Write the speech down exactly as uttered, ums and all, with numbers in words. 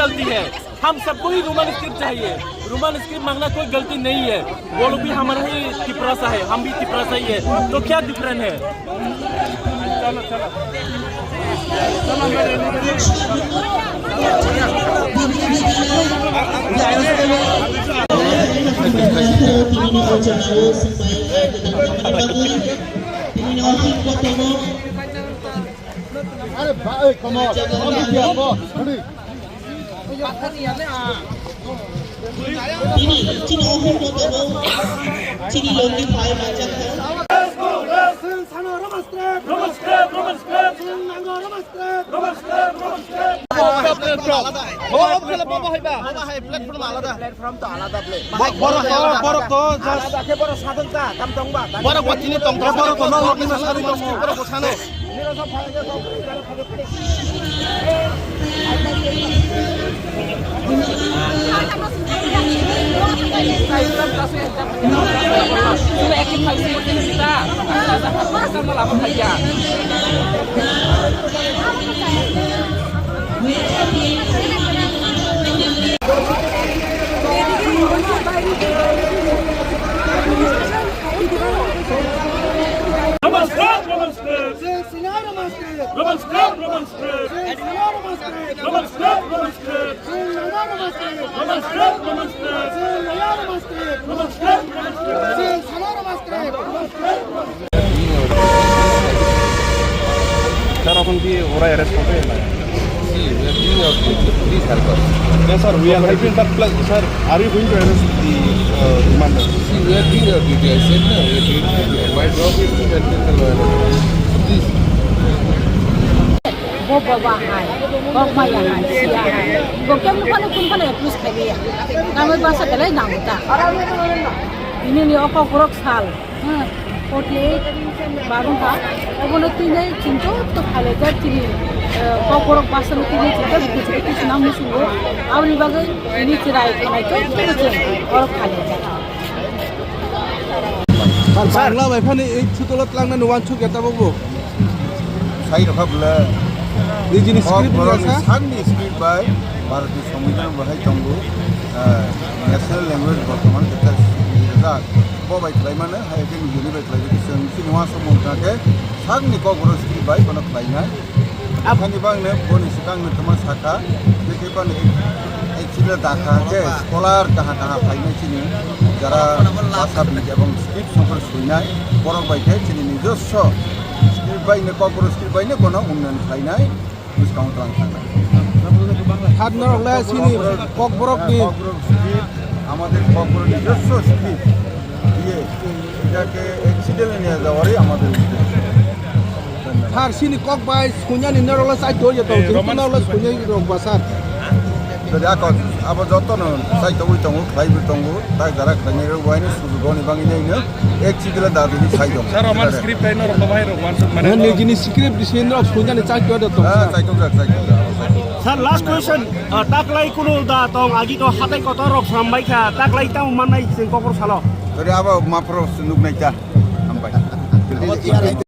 गलती है। हम सबको ही रोमन स्क्रिप्ट चाहिए। रोमन स्क्रिप्ट मांगना कोई गलती नहीं है। वो लोग भी हमारा ही तिपरासा है, हम भी तिपरासा ही है। तो क्या डिफरेंट है? चलो, चलो। चलो, मेरे अरे भाई, come on। Come on, come on। Tini, tini o hwn no tongo, tini longni pai manjakha. Platform to alada. Platform to alada. Borok to, borok to, just. Borok bo tini tongthok. Borok bo no, no, no, no, no. Roman script, Roman script. Roman script, Roman script. Roman script, Roman script. Roman script, Roman script. Sir, often we were arrest for the See, we are doing our duty. Please help us. Yes, sir, we are helping, but plus, sir, are you going to arrest the, uh, demand? See, we are doing our duty. I said, no, we are doing our duty. My job is to maintain the law and order. Please. Bo baba hai, kok maya hai, sia hai. Bo kemno phano phone phano approach khai ya. Namai basa belai nango ta. Ini ni oko korok sal. Hmm, forty eight barung kha. Obono tini chwng joto khailai jak chini, eh, kok borok bwsano tini chwng joto bujui twi swnam muchungo. Aboni bagwi tini chwrai khanai joto chwng borok khailai jak. Sir, Bangla bai phani ei sutola tlangnani uansuk ya tabukbo. Sai rokha bwle. Nijini Kok script borokni ya sa? Sakni script bai Bharati Songbidan bahai tongo. Eh, national language bortoman khe rijak. Bo bai khlai mano, hai khe nijini bai khlai khe chwng chini uansuk mung kha khe sakni Kokborok script bai bono khlainai. Aphani bangno boni swkangno tongma sakha, tei tei bani ek-, ek chila dakha khe scholar kaha kaha phainai chini jara bhasha bidi ebong script songkor swinai, borok bai khe chini nijoswo script bai no, Kokborok script bai no bono unnayan khlainai. Bwskango twlang thangkha. Khatnarok le chini Kokborok ni. Kokborok script, আমাদের ককবরক নিজস্ব স্ক্রিপ্ট দিয়ে এটাকে অ্যাকসিডেন্টে নিয়ে যাওয়ারই আমাদের উদ্দেশ্য। ধন্যবাদ। Sir, chini kok bai sunya ni norok le chai tong ya tong, Eh, Roman norok le script. Sunya rok ba sir. Jadi ako abo jotono chai tongwi tongo, khlaiwi tongo, tak jara khlainai rok waini sujugo ni bangwi naino. Ek chidila dadi ni sai dong. Sir, Roman script hai norok bahai rok wansuk mane. Nang ni jini script di sin rok sunya ni chak jora to. Ah, chai tong jak, chai tong jak. Sir, last question. Ah, taklai kunu da tong agi to hatai kotor rok sambai kha. Taklai tamo mannai sin kokor salo. Tori abo mapro nuk nai ta. Hambai.